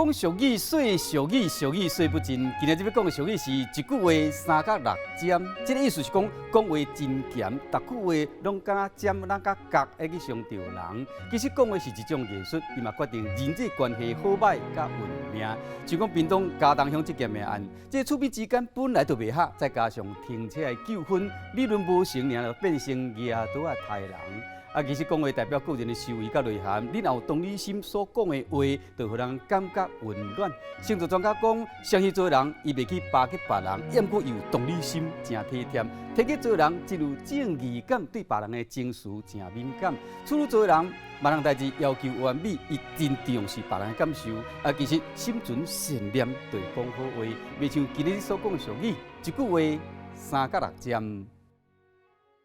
講俗語，說俗語，俗語說不盡。今仔日欲講的俗語是一句話三角六針，這個意思是講講話真鹹，逐句話攏敢若針，攏佮角會去傷著人。其實講話是一種藝術，伊嘛決定人際關係好䆀佮運命。像講屏東嘉東鄉這件命案，這個厝邊之間本來就袂合，再加上停車的糾紛，理論無成，爾就變成舉刀仔刣人。啊，其實講話代表個人的思維佮內涵，你若有同理心所講的話，就予人感覺溫暖。星座專家講，雙魚座人伊袂去巴結別人，毋過伊有同理心，誠體貼。天蠍座人真有正義感，對別人的情緒誠敏感。處女座人，別人代誌要求完美，伊真重視別人的感受。啊，其實心存善念，就會講好話，袂像今日所講的俗語，一句話三角六針。